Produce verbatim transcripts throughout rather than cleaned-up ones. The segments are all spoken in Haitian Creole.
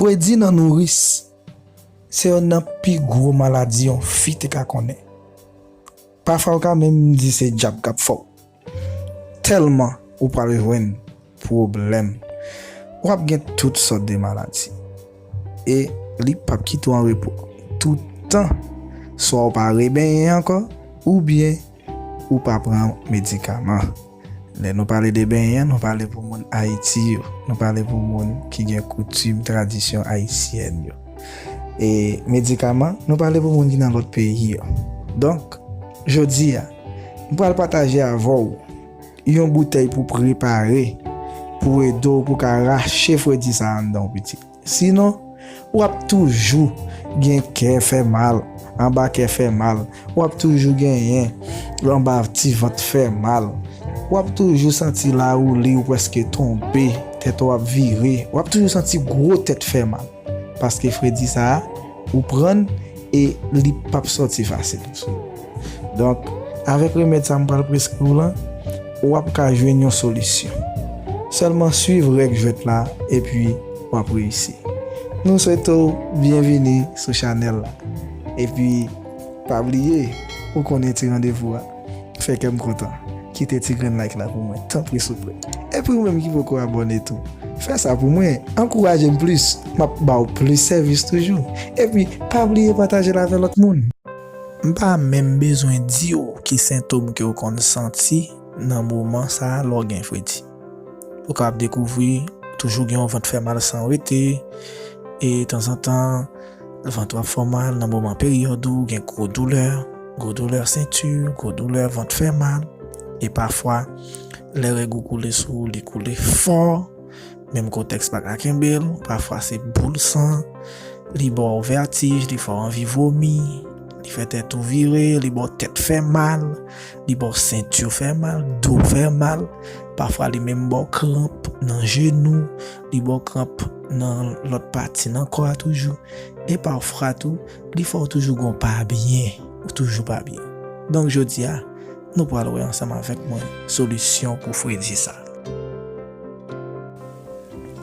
Fredi nan nouris se yonn nan pi gwo maladi yon fi te ka konnen. Pafwa ou ka menm di se dyab k ap fè w. Tèlman ou pral jwenn pwoblèm. W ap gen tout sòt de maladi. E li p ap kite w an repo. Toutan, swa w pa rebenyen ankò, oubyen ou pa pran medikaman. Lè nou pale de benyen, nou pale pou moun Ayiti yo. Nou pale pou moun ki gen koutim, tradisyon ayisyèn yo. E medikaman, nou pale pou moun ki nan lòt peyi yo. Donk, jodi a, m pral pataje avè w yon boutèy pou prepare, pou ede w, pou ka rache fredi sa anndan w piti. Sinon, w ap toujou gen kè fè mal, anba kè fè mal, w ap toujou genyen anba ti vant fè mal, w ap toujou santi lawouli ou prèske tonbe, tèt ou ap vire, w ap toujou santi gwo tèt fè mal. Paske fredi sa a, ou pran l e li p ap sòti fasil. Donk, avèk remèd sa m pral preskri w lan, w ap ka jwenn yon solisyon. Sèlman swiv règ jwèt la, epi w ap reyisi. Nou swete w byenvini sou chanèl la. Epi, pa bliye, ou konnen ti randevou a. Fè kè m kontan. Kite ti grenn like la pou mwen, tanpri souple. Epi ou menm ki poko abòne tou, fè sa pou mwen, ankouraje m plis. M ap ba w plis sèvis toujou. Epi, pa bliye pataje l avè lòt moun. M pa menm bezwen di w ki sentòm ke w konn santi nan moman sa a lè w gen fredi. Ou kapab dekouvri toujou gen yon vant fè mal san rete, e tanzantan, vant ou ap fè w mal nan moman peryòd ou, gen gwo doulè, gwo doulè senti, gwo doulè vant fè mal, e pafwa, lè règ ou koule sou ou, li koule fò, menm kontèks pa ka kenbe l, pafwa se boul san, li ba w vètij, li fè w anvi vomi, li fè tèt ou vire, li ba w tèt fè mal, li ba w senti fè mal, do fè mal, pafwa li menm ba w kranp nan jenou, li ba w kranp nan lòt pati nan kò a toujou, e pafwa tou, li fè w toujou gon pa byen, ou toujou pa byen. Donk jodi a, nou pral wè ansanm avèk mwen solisyon pou fredi sa.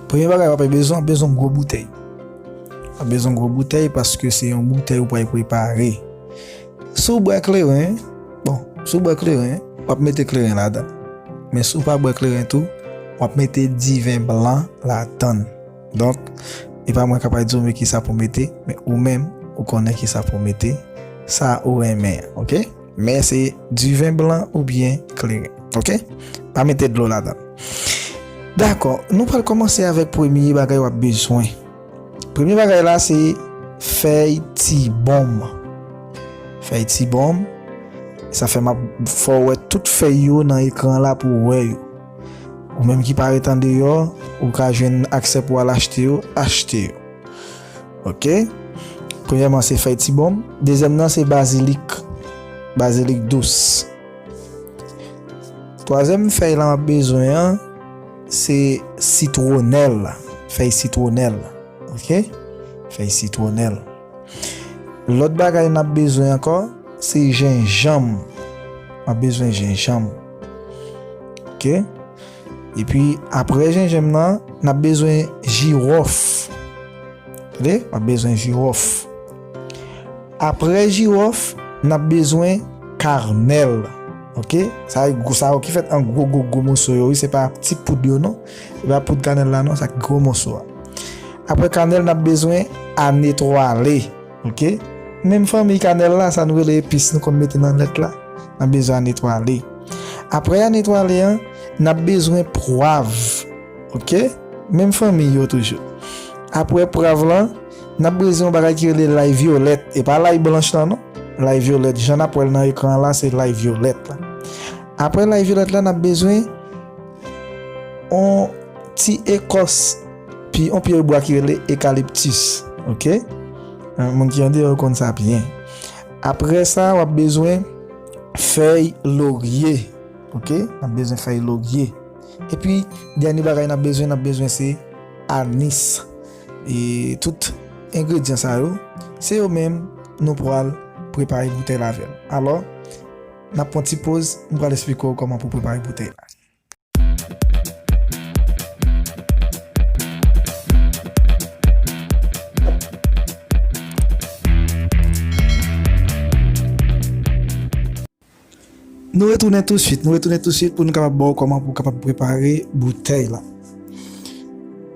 Premye bagay w ap bezwen, w ap bezwen yon gwo boutèy. W ap bezwen yon gwo boutèy paske se yon boutèy ou pral prepare. Si w bwè kleren, bon, si w bwè kleren, w ap mete kleren ladan l. Men si w pa bwè kleren tou, w ap mete diven blan ladan l. Donk, e pa mwen k ap di w men kisa pou mete, men ou menm, ou konnen kisa pou mete, sa ou renmen an, oke? Men se diven blan oubyen kleren, oke? Pa mete dlo ladan l. Dakò, nou pral kòmanse avèk premye bagay w ap bezwen. Premye bagay la se fèy tibonm. Fèy tibonm, sa fè m ap fè w wè tout fèy yo nan ekran la pou w wè yo. Ou menm ki pa ret andeyò, ou ka jwenn aksè pou w al achte yo, achte yo. Oke? Premyèman, se fèy tibonm. Dezyèm nan, se bazilik. Bazilik dous. Twazyèm fèy la m ap bezwen an, se sitwonèl. Fèy sitwonèl. Oke? Fèy sitwonèl. Lòt bagay n ap bezwen ankò, se jenjanm. M ap bezwen jenjanm. Oke? Epi, apre jenjanm nan, n ap bezwen jiwòf. Tande? W ap bezwen jiwòf. Apre jiwòf, n ap bezwen kanèl. Oke? Sa, sa yo ki fèt an gwo, gwo, gwo moso yo, wi. Se pa ti poud yo, non. Se pa poud kanèl la, non. Sa ki gwo moso a. Apre kanèl, n ap bezwen anetwale. Oke? Menm fanmi kanèl la, sa nou rele epis, nou konn mete nan nèt la. N ap bezwen anetwale. Apre anetwale an, n ap bezwen pwav. Oke? Menm fanmi yo toujou. Apre pwav lan, n ap bezwen yon bagay ki rele lay vyolèt. E pa lay blanch lan, non. Lay vyolèt, jan n ap wè l nan ekran an la, se lay vyolèt la. Apre lay vyolèt la, n ap bezwen yon ti ekòs pi, yon pye bwa ki rele ekaliptis. Oke? Moun ki andeyò yo konn sa byen. Apre sa, w ap bezwen fèy lorye. Oke? W ap bezwen fèy lorye. Epi, dènye bagay n ap bezwen, n ap bezwen se anis. E tout engredyan sa yo, se yo menm nou pral prepare boutèy la avè l. Alò, n ap pran ti poz, m pral esplike w kòman pou prepare boutèy la. Nou retounen touswit, nou retounen touswit pou nou kapab ba w kòman pou w kapab prepare boutèy la.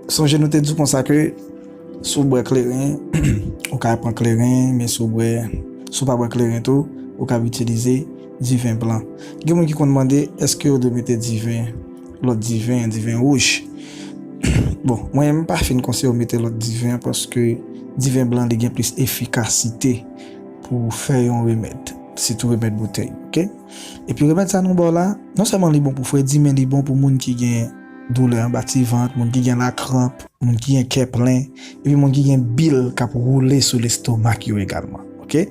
Sonje nou te di w konsa ke si w bwè kleren, ou ka pran kleren, men si w bwè, si w pa bwè kleren tou, ou ka itilize diven blan. Gen moun ki konn mande, èske yo dwe mete diven, lòt diven, diven wouj? Bon, mwen, m pa fin konseye w mete lòt diven, paske diven blan, li gen plis efikasite pou fè yon remèd, sitou remèd boutèy, oke? Epi remèd sa nou ba w la, non sèlman li bon pou fredi, men li bon pou moun ki gen doulè anba ti vant, moun ki gen lakranp, moun ki gen kè plen, epi moun ki gen bil k ap woule sou lestomak yo egalman, oke?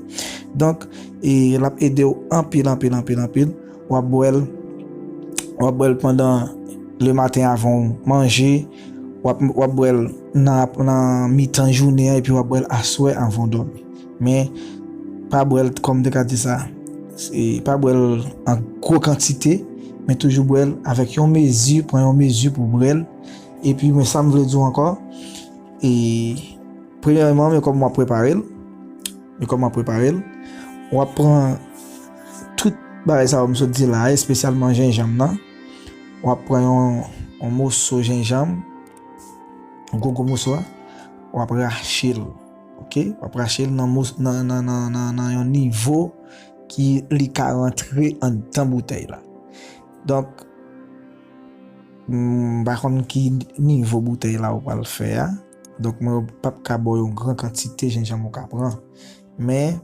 Donk, e l ap ede w anpil, anpil, anpil, anpil. W ap bwè l, w ap bwè l pandan le maten avan w manje, w ap, w ap bwè l nan, nan mitan jounen an, epi w ap bwè l aswè avan w dòmi. Men, pa bwè l, kòm m te ka di sa, se, pa bwè l an gwo kantite, men toujou bwè l avèk yon mezi, pran yon mezi pou bwè l. Epi, men sa m vle di w ankò, e, premyèman, men kòman w ap prepare l, men kòman w ap prepare l, w ap pran tout bagay sa yo m sot di la, espesyalman jenjanm nan, w ap pran yon, yon moso jenjanm, yon gwo gwo moso a, w ap rache l, oke? W ap rache l nan mos-, nan, nan, nan, nan, nan yon nivo ki li ka rantre anndan boutèy la. Donk, m pa konn ki nivo boutèy la ou pral fè a. Donk, mwen p ap ka ba w yon gran kantite jenjanm ou ka pran. Men,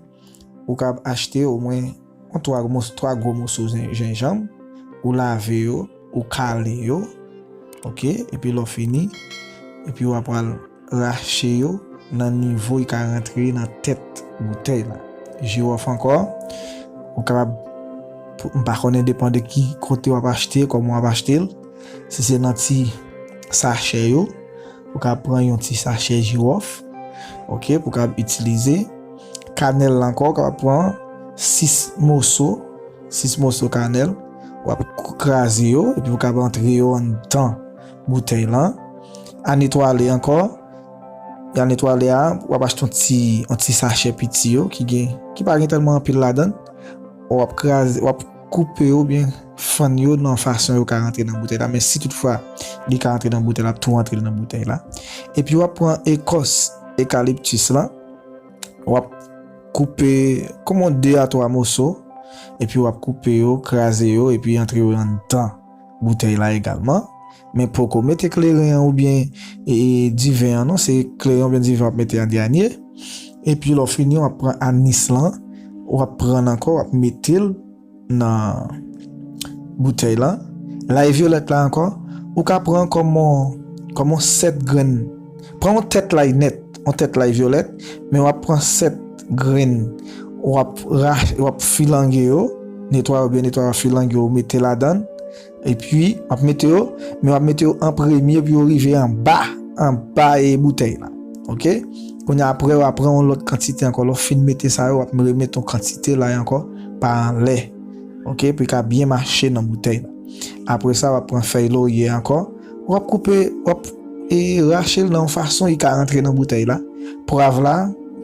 ou ka achte omwen yon twa mos-, twa gwo moso jen-, jenjanm, ou lave yo, ou kale yo, oke? Epi lè w fini, epi w ap pral rache yo nan nivo y ka rantre nan tèt boutèy la. Jiwòf ankò, ou kapab, m pa konnen depan de ki kote w ap achte, kòman w ap achte l. Si se nan ti sachè yo, ou ka pran yon ti sachè jiwòf, oke, pou w kapab itilize. Kanèl la ankò, ou kapab pran sis moso, sis moso kanèl, w ap k-, kraze yo, epi ou kapab antre yo anndan boutèy lan. Ann etwale ankò, ann etwale a, w ap achte yon ti, yon ti sachè piti yo, ki gen, ki pa gen tèlman anpil ladan l. W ap kraze, w ap koupe yo oubyen fann yo nan fason yo ka rantre nan boutèy la. Men si toutfwa li ka rantre nan boutèy la, ap tou rantre nan boutèy la. Epi w ap pran ekòs ekaliptis lan, w ap koupe kòman de a twa moso, epi w ap koupe yo, kraze yo, epi antre yo anndan boutèy la egalman. Men poko mete kleren an oubyen, e, e, diven an non, se kleren oubyen diven w ap mete an dènye. Epi lè w fini, w ap pran anis lan, w ap pran l ankò, w ap mete l nan boutèy lan. Lay vyolèt la ankò, ou ka pran kòman, kòman sèt grenn. Pran yon tèt lay nèt, yon tèt lay vyolèt, men w ap pran sèt grenn. W ap rach-, w ap filange yo, netwaye yo byen netwaye, w ap filange yo, mete ladan l. Epi, w ap mete yo, men w ap mete yo an premye pou yo rive anba, anba e boutèy la. Oke? Kounye a, apre, w ap pran yon lòt kantite ankò. Lè w fin mete sa yo, w ap remete yon kantite lay ankò pa anlè. Oke? Pou l ka byen mache nan boutèy la. Apre sa, w ap pran fèy lorye ankò. W ap koupe, w ap, e, rache l nan yon fason li ka rantre nan boutèy la. Pwav la,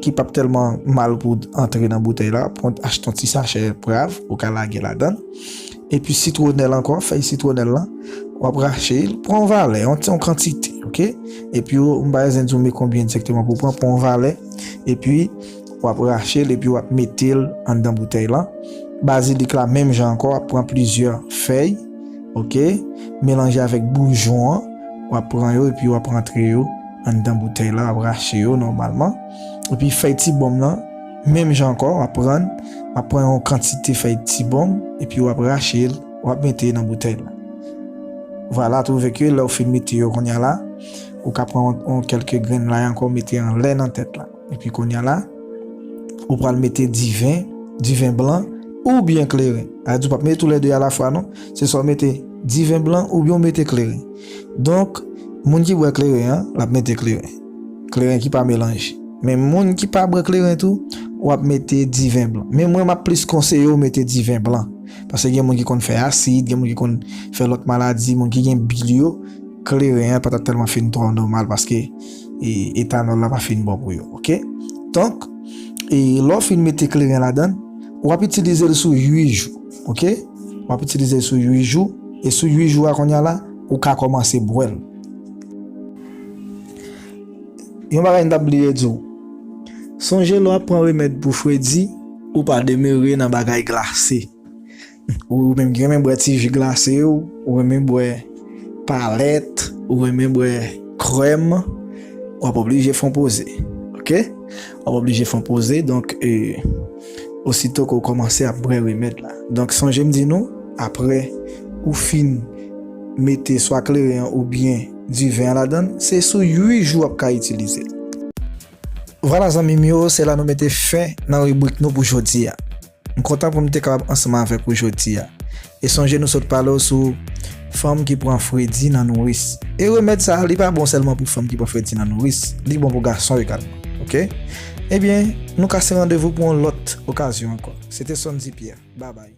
ki p ap tèlman mal pou antre nan boutèy la, pran, achte yon ti sachè pwav, ou ka lage ladan l. Epi sitwonèl ankò, fèy sitwonèl lan, w ap rache l, pran yon valè, yon ti, yon kantite, oke? Epi w, m pa bezwen di w men konbyen egzakteman pou w pran, pran yon valè, epi w ap rache l, epi w ap mete l anndan boutèy lan. Bazilik la, menm jan ankò, w ap pran plizyè fèy, oke? Melanje avèk boujon an, w ap pran yo, epi w ap rantre yo anndan boutèy la, w ap rache yo nòmalman. Epi fèy ti bonm lan, menm jan ankò, w ap pran, w ap pran yon kantite fèy ti bonm, epi w ap rache l, w ap mete nan boutèy la. Vwala, twouve ke lè w fin mete yo kounye a la, ou ka pran yon, yon kèlke grenn lay ankò, mete anlè nan tèt la. Epi kounye a la, ou pral mete diven, diven blan oubyen kleren. Sa vle di ou p ap mete toulède alafwa non. Se swa w mete diven blan oubyen w mete kleren. Donk, moun ki bwè kleren an, l ap mete kleren. Kleren ki pa melanje. Men moun ki pa bwè kleren tou, w ap mete diven blan. Men mwen, m ap plis konseye w mete diven blan. Paske gen moun ki konn fè asid, gen moun ki konn fè lòt maladi, moun ki gen bil yo, kleren an pa t ap tèlman fin twò nòmal paske, e, etanòl la pa fin bon pou yo, oke? Donk, e, lè w fin mete kleren ladan l, w ap itilize l sou uit jou, oke? W ap itilize l sou uit jou, e sou uit jou a kounye a la, ou ka kòmanse bwè l. Yon bagay m t ap bliye di w. Sonje lè w ap pran remèd pou fredi, ou pa demere nan bagay glase. Ou menm ki renmen bwè ti ji glase yo, ou renmen bwè palèt, ou renmen bwè krèm, w ap oblije fè yon poze. Oke? W ap oblije fè yon poze, donk, e, osito ke w kòmanse ap bwè remèd la. Donk, sonje m di nou, apre ou fin mete swa kleren an oubyen diven an ladan l, se sou uit jou w ap ka itilize l. Vwala zanmi m yo, se la nou mete fen nan ribrik nou pou jodi a. M kontan pou m te kapab ansanm avèk ou jodi a. E sonje nou sot pale w sou fanm ki pran fredi nan nouris. E remèd sa a, li pa bon sèlman pou fanm ki pran fredi nan nouris, li bon pou gason egalman. Oke? Ebyen, nou kase randevou pou yon lòt okazyon ankò. Se te Sondy Pierre. Babay.